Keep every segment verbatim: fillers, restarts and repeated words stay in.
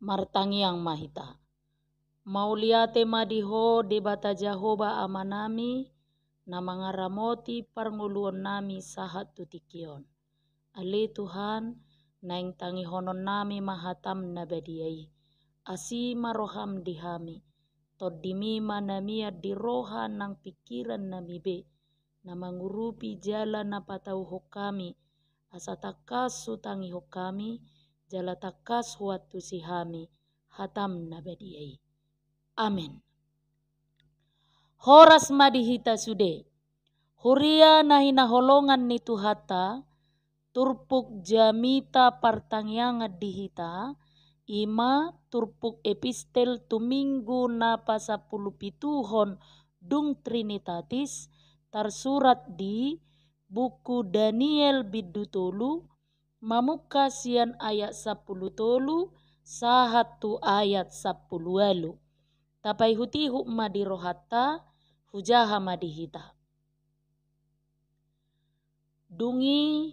Martangiang ma hita. Mauliate ma di Ho Debata Jahowa Amanami, na mangaramoti parngoluonnami sahat tu tingki on. Ale Tuhan, naeng tangihononnami ma hataM na badia i. Asi ma rohaM di hami. TondiMi ma na mian di roha nang pingkirannami be, na mangurupi jala na patauhon hami, asa tangkas hutangihon hami, jala tangkas huantusi hami hataM na badia i. Amen. Horas ma di hita sude. Huria na hinaholongan ni Tuhanta, turpuk jamita partangiangan di hita, i ma turpuk epistel tu Minggu na pasampulupituhon dung Trinitatis, tarsurat di buku Daniel bindu tolu, mamungka sian ayat sampulu tolu sahat tu ayat sampulu ualu. Tapaihutihut ma di rohanta, hujaha ma di hita. Dung i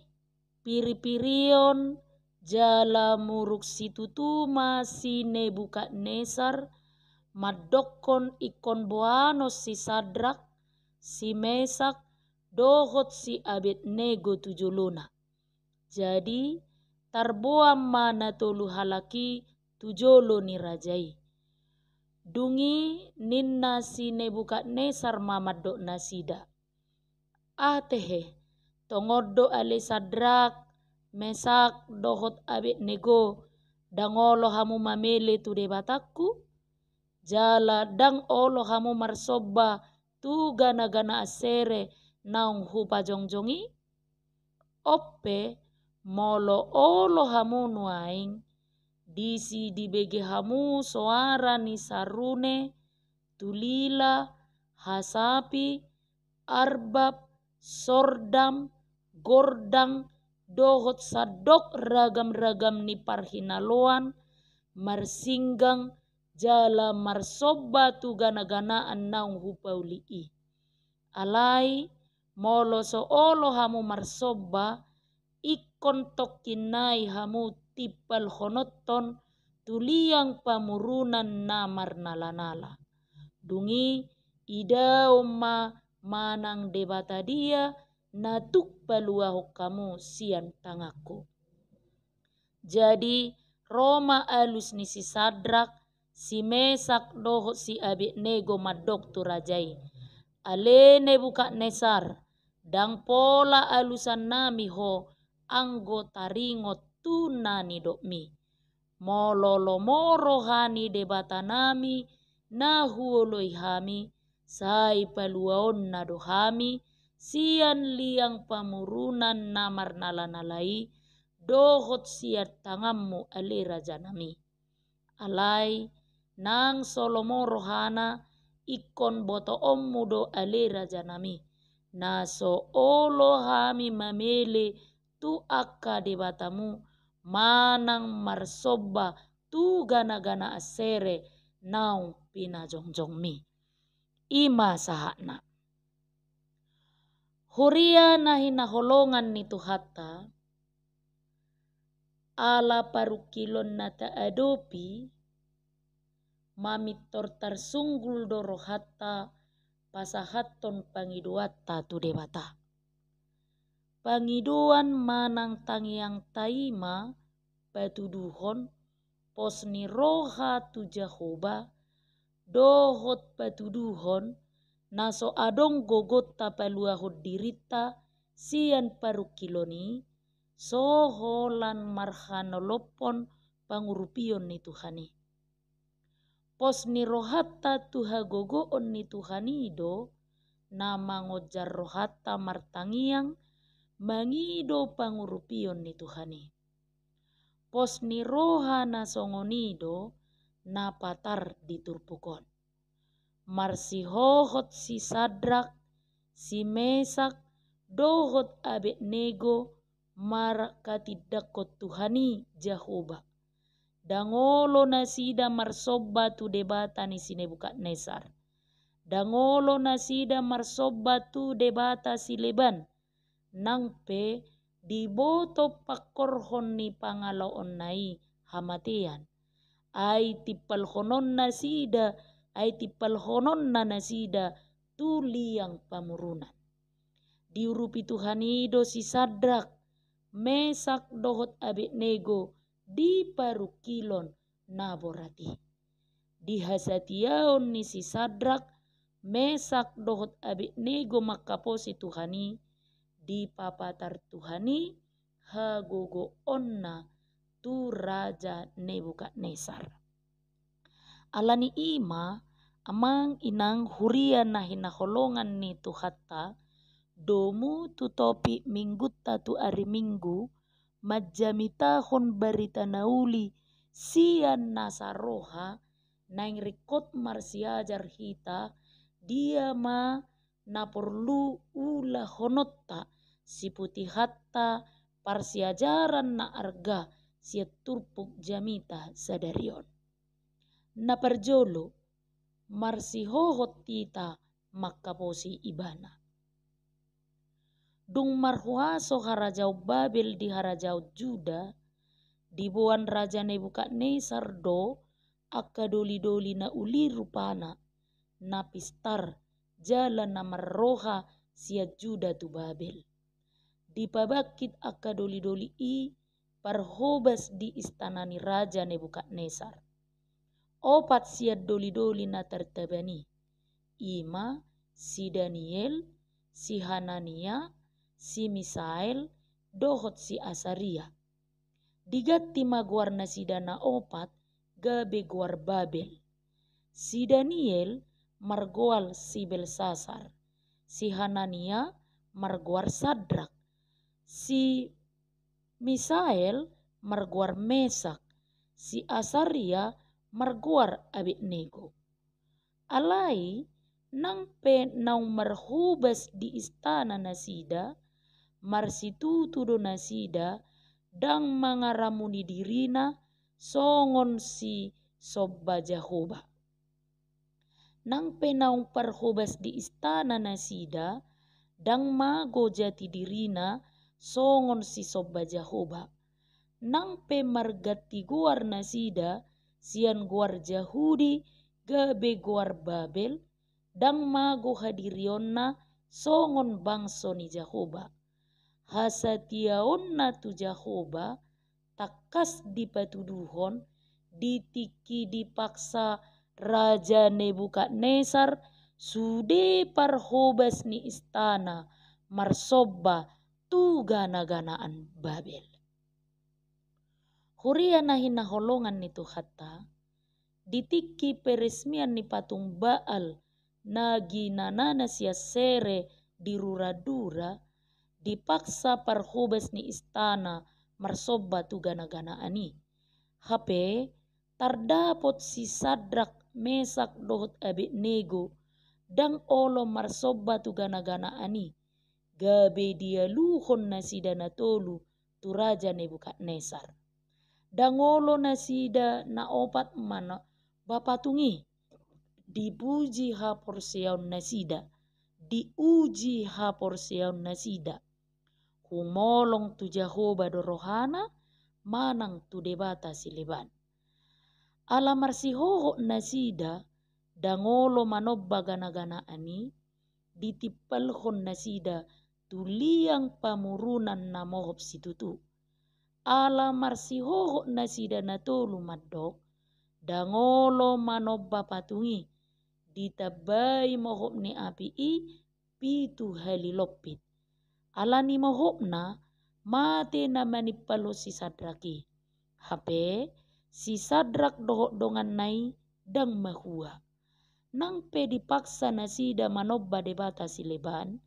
piripirion jala muruk situtu ma si Nebukadnesar mandokkon ingkon boanon si Sadrak, si Mesak, dohot si Abednego tu jolona. Jadi, tarboan ma na tolu halak i tu jolo ni raja i. Dung i ninna si Nebukadnesar ma mandok nasida: Aha tehe, tongon do ale Sadrak, Mesak, dohot Abednego, ndang olo hamu mamele tu debatangku? Jala ndang olo hamu marsomba tu ganagana Asere naung hupajongjong i? On pe, molo olo hamu nuaeng, disi dibege hamu soara ni sarune, tulila, hasapi, arbab, sordam, gordang, dohot sandok ragamragam ni parhinaloan, marsinggang, jala marsomba tu ganaganaan naung hupauli i. Alai, molo so olo hamu marsomba, ingkon tongkin nai hamu timpalhononhon tu liang pamurunan na marnalanala. Dung i idaon ma manang debata dia na tuk paluahon hamu sian tanganku. Jadi, ro ma alus ni si Sadrak, si Mesak dohot si Abednego mandok tu raja i: Ale Nebukadnesar, ndang pola alusannami ho anggo taringot tu na nidokmi. Molo lomo roha ni debatanami na huoloi hami, sai paluaonna do hami sian liang pamurunan na marnalanala i, dohot sian tanganmu, ale rajanami. Alai, nang so lomo rohana, ingkon botoonmu do, ale rajanami, na so olo hami mamele tu angka debatamu, manang marsomba tu ganagana Asere naung pinajongjongmi. I ma sahatna. Huria na hinaholongan ni Tuhanta, ala parungkilon na taadopi, mamintor tarsunggul do rohanta pasahathon pangidoanta tu Debata. Pangidoan manang tangiangta i ma patuduhon pos ni roha tu Jahowa, dohot patuduhon na so adong gogonta paluahon dirinta sian parungkilon i, so holan marhanolophon pangurupion ni Tuhan i. Pos ni rohanta tu hagogoon ni Tuhan i do na mangonjar rohanta martangiang mangido pangurupion ni Tuhan i. Pos ni roha na songon i do na patar di turpuk on. Marsihohot si Sadrak, si Mesak, dohot Abednego markatindangkon Tuhan i Jahowa. Ndang olo nasida marsomba tu debata ni si Nebukadnesar. Ndang olo nasida marsomba tu debata sileban. Nang pe diboto pangkorhon ni pangalaoonna i hamatean. Ai timpalhononnasida, ai timpalhononnasida tu liang pamurunan. Diurupi Tuhan i do si Sadrak, Mesak dohot Abednego di parungkilon na borat i. Di hasatiaon ni si Sadrak, Mesak dohot Abednego mangkaposi Tuhan i, dipapatar Tuhan i hagogoonna tu Raja Nebukadnesar. Ala ni i ma, amang inang huria na hinaholongan ni Tuhanta, domu tu topik minggunta tu ari Minggu, manjamitahon barita na uli sian nasa roha, naeng ringkot marsiajar hita, dia ma na porlu ulahononta siputihanta parsiajaran na arga sian turpuk jamita sadari on. Na parjolo, marsihohot hita mangkaposi Ibana. Dung marhuaso harajaon Babel di harajaon Juda, diboan Raja Nebukadnesar do angka dolidoli na uli rupana, na pistar jala na marroha sian Juda tu Babel. Dipabangkit angka dolidoli i parhobas di istana ni Raja Nebukadnesar. Opat sian dolidoli na tartaban i, i ma si Daniel, si Hanania, si Misael, dohot si Asaria. Diganti ma goarnasida na opat gabe goar Babel. Si Daniel margoar si Belsasar, si Hanania margoar Sadrak, si Misael margoar Mesak, si Asaria margoar Abednego. Alai nang pe naung marhobas di istana nasida, marsitutu do nasida ndang mangaramuni dirina songon sisomba Jahowa. Nang pe naung parhobas di istana nasida, ndang mago jati dirina songon sisomba Jahowa. Nang pe marganti goar nasida sian goar Jahudi gabe goar Babel, ndang mago hadirionna songon bangso ni Jahowa. Hasatiaonna tu Jahowa tangkas dipatuduhon di tingki dipaksa Raja Nebukadnesar sude parhobas ni istana marsomba tu ganaganaan Babel. Huria na hinaholongan ni Tuhanta, di tingki peresmian ni patung Baal na ginanana si Asera di rura-rura, dipaksa parhobas ni istana marsomba tu ganaganaan i. Hape tardapot si Sadrak, Mesak dohot Abednego, ndang olo marsomba tu ganaganaan i, gabe dialuhon nasida na tolu tu Raja Nebukadnesar. Ndang olo nasida na opat manomba patung i, dipuji haporseaon nasida, diuji haporseaon nasida. Humolong tu Jahowa do rohana, manang tu debata sileban. Ala marsihohot nasida, ndang olo manomba ganaganaan i, ditimpalhon nasida tu liang pamurunan na mohop situtu. Ala marsihohot nasida na tolu mandok, ndang olo manomba patung i, ditambai mohop ni api i pitu hali lompit. Ala ni mohopna, mate na manimpalhon si Sadrak i. Hape si Sadrak dohot donganna i ndang mahua. Nang pe dipaksa nasida manomba debata sileban,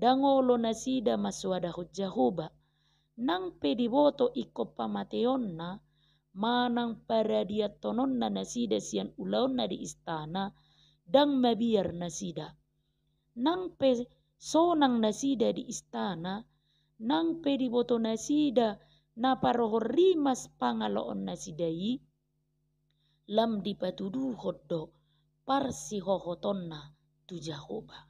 ndang olo nasida mansoadahon Jahowa. Nang pe diboto ingkon pamateonna, manang paradianhononna nasida sian ulaonna di istana, ndang mabiar nasida. Nang pe sonang nasida di istana, nang pe diboto nasida na parohon rimas pangalaon nasida i, lam dipatuduhon do parsihohotonna tu Jahowa.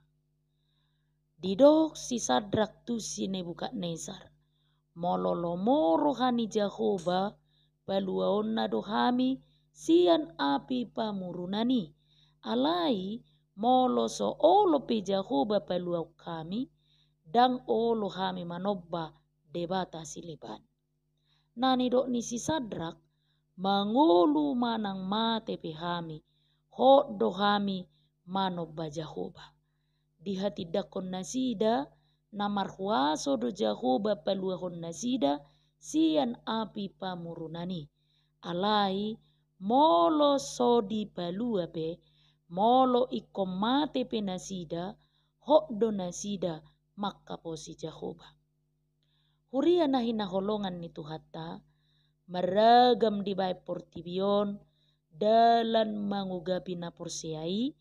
Didok si Sadrak tu si Nebukadnesar, molo lomo roha ni Jahowa, paluaonna do hami sian api pamurunan i. Alai molo so olo pe Jahowa paluahon hami, ndang olo hami manomba debata sileban. Na nidok ni si Sadrak, mangolu manang mate pe hami, hot do hami manomba Jahowa. Dihatindangkon nasida, na marhuaso do Jahowa paluahon nasida sian api pamurunan i. Alai molo so dipalua pe, molo ingkon mate pe nasida, hot do nasida mangkaposi Jahowa. Huria na hinaholongan ni Tuhanta, marragam dibaen portibi on dalan mangugapi na porsea i,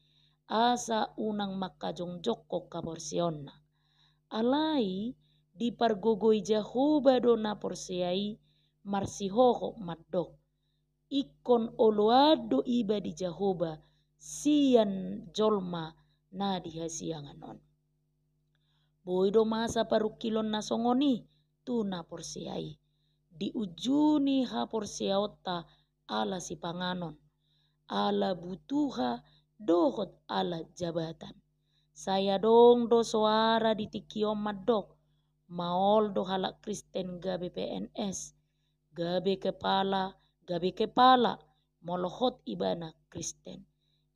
asa unang mangkajongjongkon haporseaonna. Alai dipargogoi Jahowa do na porsea i marsihohot mandok, ingkon oloan do iba di Jahowa sian jolma na di hasiangan on. Boi do masa parungkilon na songon i tu na porsea i. Diunjuni haporseaonta ala sipanganon, ala butuha dohot ala jabatan. Sai adong do soara di tingki on mandok, maol do halak Kristen gabe P N S, gabe kepala, gabe kepala, molo hot ibana Kristen.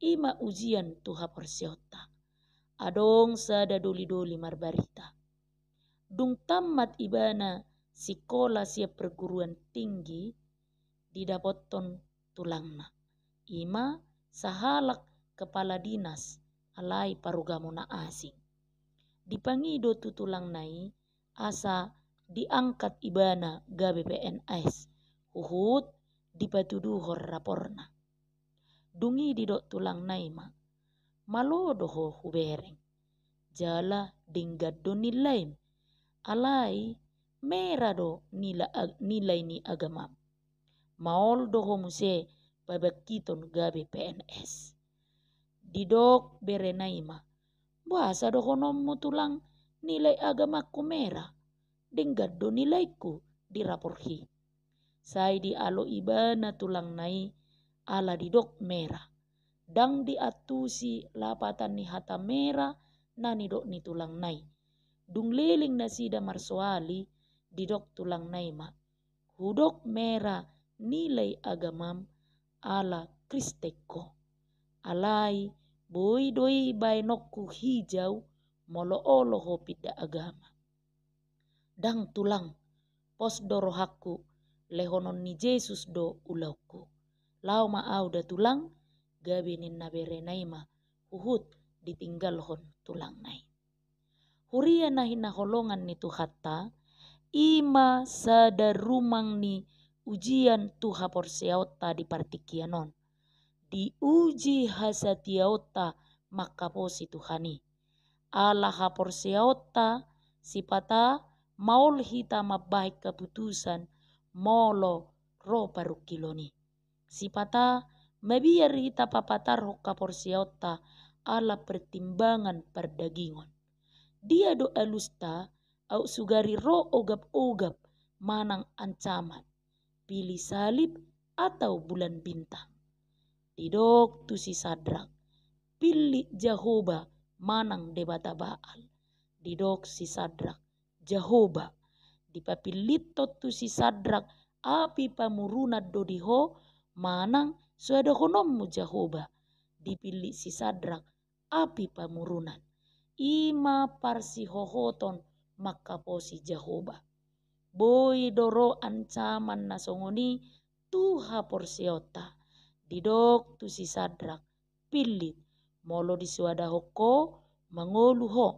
I ma ujian tu haporseaonta. Adong sada dolidoli marbarita. Dung tammat ibana sikola sian perguruan tinggi, didapothon tulangna. I ma sahalak kepala dinas alai parugamo na asing. Dipangido tu tulangna i asa diangkat ibana gabe P N S, huhut dipatuduhon raporna. Dung i didok tulangna i ma, malo do ho hubereng, jala denggan do nilaim, alai mera do nila-, nilai ni agamam. Maol do ho muse pabangkiton gabe P N S. Didok berena i ma, boasa dohononmu tulang nilai agamangku mera, denggan do nilaingku di rapor hi. Sai dialo ibana tulangna i ala didok mera. Ndang diantusi lapatan ni hata mera na nidok ni tulangna i. Dung leleng nasida marsoali, didok tulangna i ma, hudok mera nilai agamam ala Kristen ho. Alai boi do i baenonku hijau molo olo ho pinda agama. Ndang tulang, pos do rohangku, lehonon ni Jesus do ulaonku. Laho ma au da tulang, gabe ninna berena i ma, huhut ditinggalhon tulangna i. Huria na hinaholongan ni Tuhanta, i ma sada rumang ni ujian tu haporseaonta di partingkian on. Diuji hasatiaonta mangkaposi Tuhan i. Ala haporseaonta, sipata maol hita mambahen haputusan molo ro parungkilon i. Sipata mabiar hita papatarhon haporseaonta ala pertimbangan pardagingon. Dia do alusta aut sugari ro ogap-ogap manang ancaman, pilih salib atau bulan bintang. Didok tu si Sadrak, pillit Jahowa manang debata Baal. Didok si Sadrak, Jahowa. Dipapillithon tu si Sadrak api pamurunan do di ho manang soadahononmu Jahowa. Dipillit si Sadrak api pamurunan. I ma parsihohoton mangkaposi Jahowa. Boi do ro ancaman na songon i tu haporseaonta. Didok tu si Sadrak, pillit, molo disoadahon ho, mangolu ho,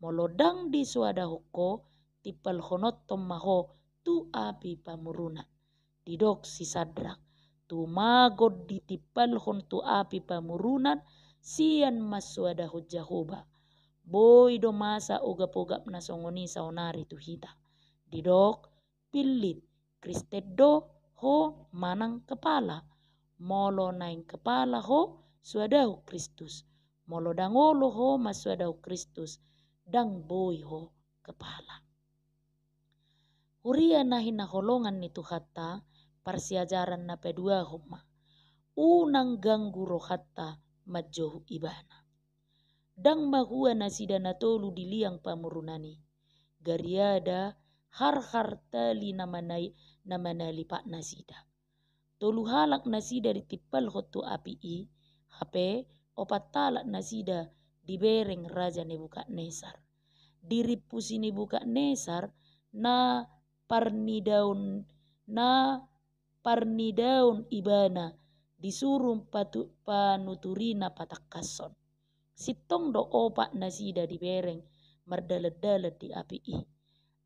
molo ndang disoadahon ho, timpalhononhon ma ho tu api pamurunan. Didok si Sadrak, tumagon ditimpalhon tu api pamurunan sian mansoadahon Jahowa. Boi do masa ogap-ogap na songon i saonari tu hita. Didok, pillit, Kristen do ho manang kepala. Molo naeng kepala ho, soadahon Kristus. Molo ndang olo ho mansoadahon Kristus, ndang boi ho kepala. Huria na hinaholongan ni Tuhanta, parsiajaran na paduahon ma. unang ganggu rohanta manjou ibana. Ndang mahua nasida na tolu di liang pamorunan i. Gariada harhar tali na manai-, na manalipat nasida. Tolu halak nasida ditimpalhon tu api i, hape opat halak nasida dibereng Raja Nebukadnesar. Dirimpu si Nebukadnesar na parnidaon, na parnidaon ibana, disuru patu-, panuturina patangkashon. Sintong do opat nasida dibereng mardalandalan di api i.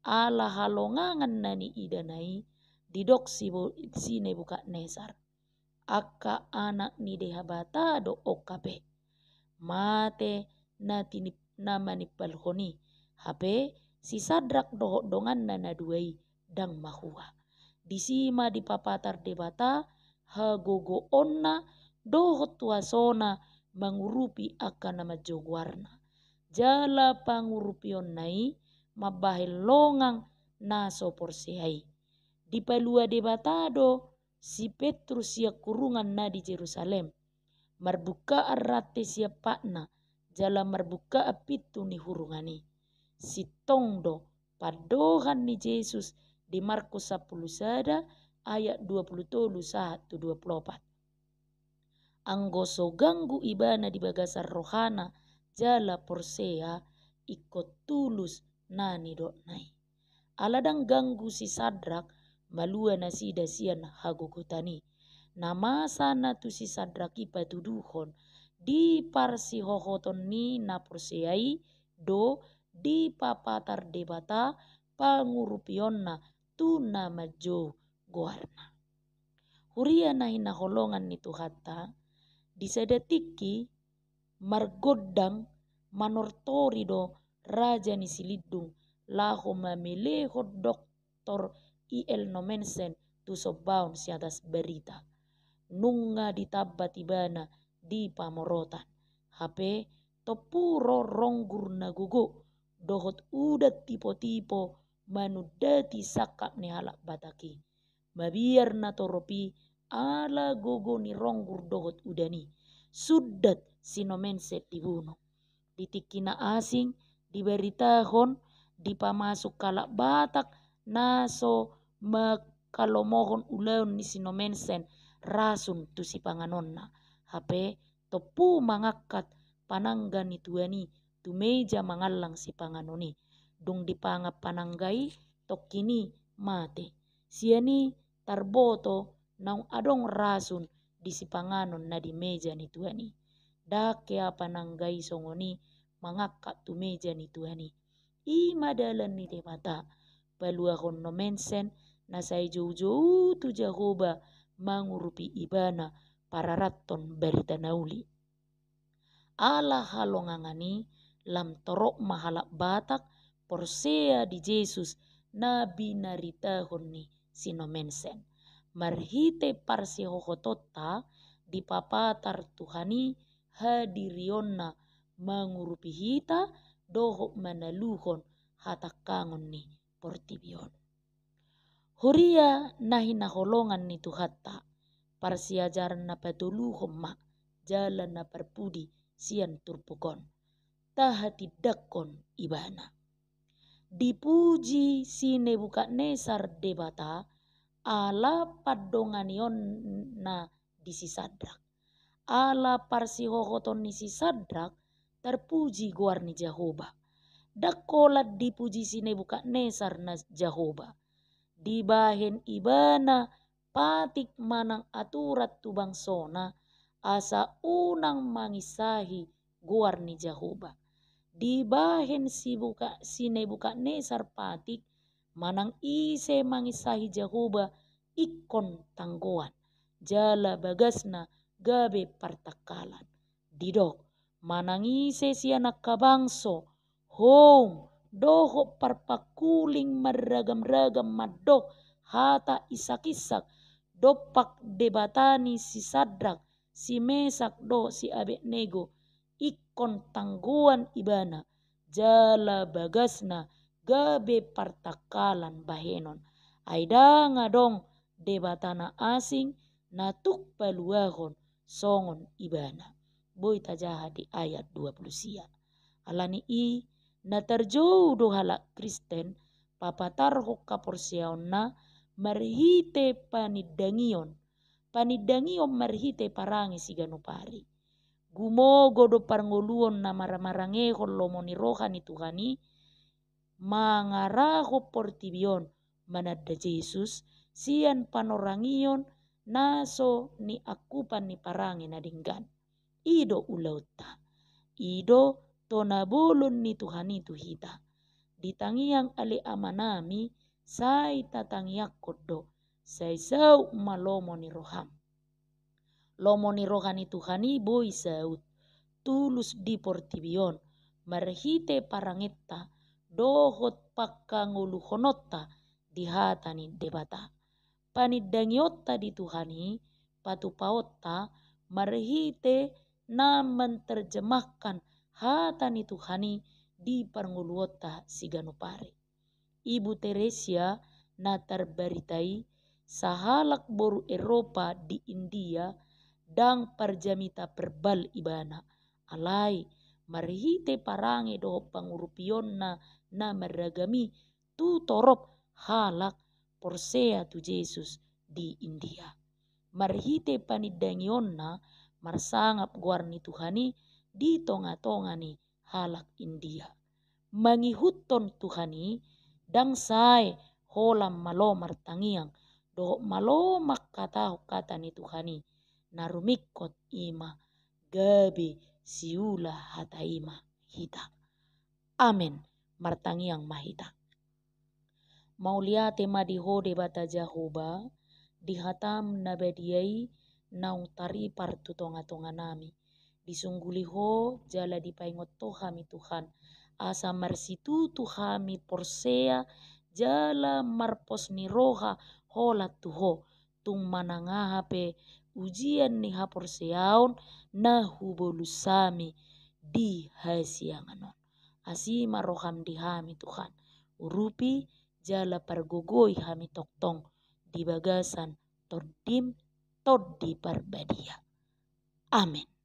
Ala halongangan na niidana i, didok si bo-, si Nebukadnesar: Angka anak ni Debata do on hape. Mate na tinip-, na manimpalhon i, hape si Sadrak dohot donganna na dua i ndang mahua. Disi ma dipapatar Debata hagogoonna dohot huasona mangurupi angka na manjou goarna. Jala pangurupionna i mambahen longang na so porsea i. Dipalua Debata do si Petrus sian hurungan na di Jerusalem. Marbungkaan rante sian patna, jala marbungkaan pintu ni hurungan i. Sintong do pandohan ni Jesus di Markus sampulu sada ayat dua pulu tolu sahat tu dua pulu opat. Anggo so ganggu ibana di bagasan rohana jala porsea, ingkon tulus na nidokna i. Ala ndang ganggu si Sadrak, malua nasida sian hagogotan i. Na masa na tu si Sadrak i patuduhon, di parsihohoton ni na porsea i do dipapatar Debata pangurupionna tu na manjou goarna. Huria na hinaholongan ni Tuhanta, di sada tingki margondang manortori do raja ni Silindung laho mamelehon Doktor I L Nommensen tu sombaon siatas barita. Nunga ditambat ibana di pamorotan. Hape tompu ro ronggur na gogo dohot udan tipo-tipo manundati sangkap ni halak Batak i. Mabiar natorop i ala gogo ni ronggur dohot udan i, sundat si Nommensen dibunu. Di tingki na asing dibaritahon, dipamasuk halak Batak na so mangkalomohon ulaon ni si Nommensen rasun tu sipanganonna. Hape tompu mangangkat panangga ni tuan i tu meja mangallang sipanganon i. Dung dipangan panangga i, tongkin i mate. Sian i tarboto naung adong rasun di sipanganon na di meja ni tuan i. Ndang hea panangga i songon i mangangkat tu meja ni tuan i. I ma dalan ni Debata, paluahon Nommensen na sai joujou tu Jahowa mangurupi ibana pararathon barita na uli. Ala halongangan i lam torop ma halak Batak porsea di Jesus na binaritahon ni si Nommensen. Marhite parsihohotonta dipapatar Tuhan i hadirionna mangurupi hita dohot manaluhon hatangkangon ni portibi on. Huria na hinaholongan ni Tuhanta, parsiajaran na patoluhon ma jala na parpudi sian turpuk on. Tahatindangkon ibana. Dipuji si Nebukadnesar Debata ala pandonganionna di si Sadrak. Ala parsihohoton ni si Sadrak, tarpuji goar ni Jahowa. Ndang holan dipuji si Nebukadnesar na Jahowa. Dibahen ibana patik manang aturan tu bangsona, asa unang manginsahi goar ni Jahowa. Dibahen si Buka-, si Nebukadnesar patik, manang ise manginsahi Jahowa ingkon tanggoan, jala bagasna gabe partangkalan. Didok, manang ise sian angka bangso, houm, dohot parpangkuling marragam-ragam mandok hata insak-insak, dompak debata ni si Sadrak, si Mesak dohot si Abednego, ingkon tanggoan ibana, jala bagasna gabe partangkalan bahenon. Ai ndang adong debata na asing na tuk paluahon songon ibana. Boi tajaha di ayat dua puluh sia. Ala ni i, na tarjou do halak Kristen papatarhon haporseaonna marhite panindangion, panindangion marhite parange siganup ari. Gumogo do parngoluon na marmarangehon lomo ni roha ni Tuhan i, mangarahon portibi on mananda Jesus sian panorangion na so niangkupan ni parange na denggan. I do ulaonta. I do tona bolon ni Tuhan i tu hita. Di tangiang ale Amanami, sai tatangiangkon do, sai saut ma lomo ni roham. Lomo ni roha ni Tuhan i boi saut, tulus di portibi on, marhite parangenta, dohot pangkangoluhononta di hata ni Debata. Panindangionta di Tuhan i, patupaonta, marhite na manterjemahkan hata ni Tuhan i di parngoluonta siganup ari. Ibu Teresia na tarbarita i, sahalak boru Eropa di India, ndang parjamita verbal ibana. Alai, marhite parange dohot pangurupionna na marragam i tu torop halak porsea tu Jesus di India. Marhite panindangionna marsangap goar ni Tuhan i di tongatonga ni halak India. Mangihuthon Tuhan i, ndang sae holan malo martangiang, dohot malo mangkatahon hata ni Tuhan i, na rumingkot i ma gabe siula hata i ma hita. Amen. Martangiang ma hita. Mauliate ma di Ho Debata Jahowa, di hatam na badia i naung taripar tu tongatonganami. Disungguli Ho jala dipaingot Ho hami Tuhan, asa marsitutu hami porsea jala marpos ni roha holan tu Ho, tung manang aha pe ujian ni haporseaon na hubolus hami di hasiangan on. Asi ma roham di hami Tuhan, urupi jala pargogoi hami tongtong di bagasan Tondim Tondi Parbadia. Amen.